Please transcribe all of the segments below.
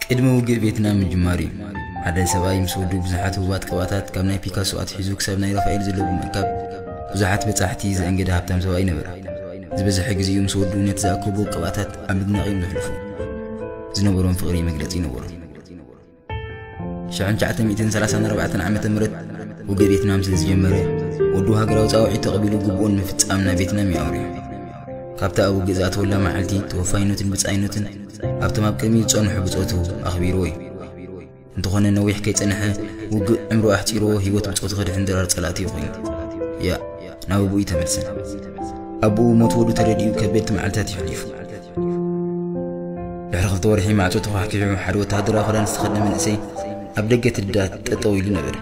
ቅድሚ ውግእ ቬትናም ምጅማሩ እዩ። ሓደ ሰብኣይ ምስ ወዱ ብዙሓት ህቡባት ቅብኣታት፣ ካብ ናይ ፒካሶ ኣትሒዙ ክሳብ ናይ ራፋኤል ዘለዎ ምእካብ፣ ብዙሓት በጻሕቲ ዘእንገደ ሃብታም ሰብኣይ ነበረ። ዝበዝሐ ግዜኡ ምስ ወዱ ነቲ ዝኣከቦ ቅብኣታት ኣብ ምድናቕ እዮም ዘሕልፉ። ዝነበሮም ፍቕሪ መግለጺ ነበሮ። ሽሕን ትሽዓተ ሚእትን ሰላሳን ኣርባዕተን ዓመተ ምህረት ውግእ ቬትናም ስለ ዝጀመረ፣ ወዱ ሃገራዊ ጻውዒት ተቐቢሉ ግቡኡ ንምፍጻም ናብ ቬትናም እዩ ኣምሪሑ። ካብታ ኣብ ውግእ ዝኣተወላ መዓልቲ፣ ተወፋይነቱን ብጻይነቱን ኣብቶም ኣብ ቅድሚኡ ዝጸንሑ ብጾቱ ኣኽቢርዎ እዩ። እንተኾነ ነዊሕ ከይጸንሐ፣ ውግእ ዕምሩ ኣሕጺርዎ፣ ህይወት ብጾቱ ከድሕን ድራር ጸላእቲ ኮይኑ። ያ፣ ናብ ኣቦኡ እዩ ተመልሰ። ኣቦኡ ሞት ወዱ ተረዲኡ ከበድቲ መዓልታት ይሕሊፉ። ድሕሪ ክልተ ወርሒ ማዕጾ ተዃሕኪሑ፣ ሓደ ወተሃደራዊ ክዳን ዝተኸድነ መንእሰይ ኣብ ደገ ትዳ ጠጠው ኢሉ ነበረ።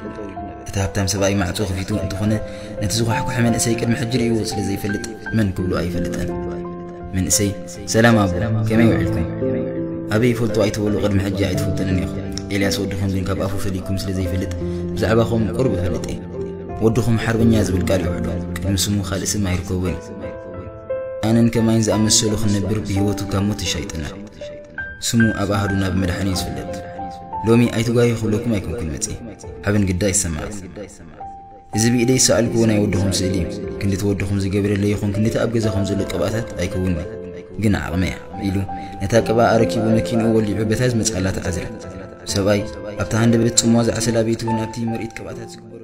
እቲ ሃብታም ሰብኣይ ማዕጾ ከፊቱ እንተኾነ፣ ነቲ ዝኳሕኩሐ መንእሰይ ቅድሚ ሕጂ ርእይዎ ስለ ዘይፈልጥ መን ክብሎ ኣይፈልጥን። መንእሰይ፣ "ሰላም ኣቦ፣ ከመይ ውዒልኩም? ኣበይ ይፈልጦ ኣይትበሉ፣ ቅድሚ ሕጂ ኣይትፈልጡንን ኢኹም። ኤልያስ ወድኹም ግን ካብ ኣፉ ፈሊኩም ስለ ዘይፈልጥ ብዛዕባኹም ቁሩብ እፈልጥ እየ። ወድኹም ሓርበኛ ዝብል ቃል ይውዕሎ፣ ቅድሚ ስሙ ካልእ ስም ኣይርከቦን እዩ። ኣነን ከማይን ዝኣመሰሉ ክንነብር ብህይወቱ ካብ ሞት ይሻይጥና። ስሙ ኣብ ኣሃዱና ብመድሓኒ እዩ ዝፍለጥ። ሎሚ ኣይትጓዩ ክብለኩም ኣይኮንኩን መጺ፣ ሓበን ግዳ ይሰማዕኩ። እዚ ብኢደይ ዝሰኣልኩዎ ናይ ወድኹም ስእሊ እዩ። ክንዲ እቲ ወድኹም ዝገብረለይ ይኹን ክንዲ እቲ ኣብ ገዛኹም ዘሎ ቅብኣታት ኣይከውንን። ግን ዓቕመይ እያ" ኢሉ ነታ ቅብኣ ኣረኪቡ መኪንኡ ወሊዑ በታ ዝመጽኣላ ተዓዝረ። ሰብኣይ ኣብታ ሃንደበት ጽምዋ ዝዓሰላ ቤቱ ናብቲ ምርኢት ቅብኣታት ዝግበረሉ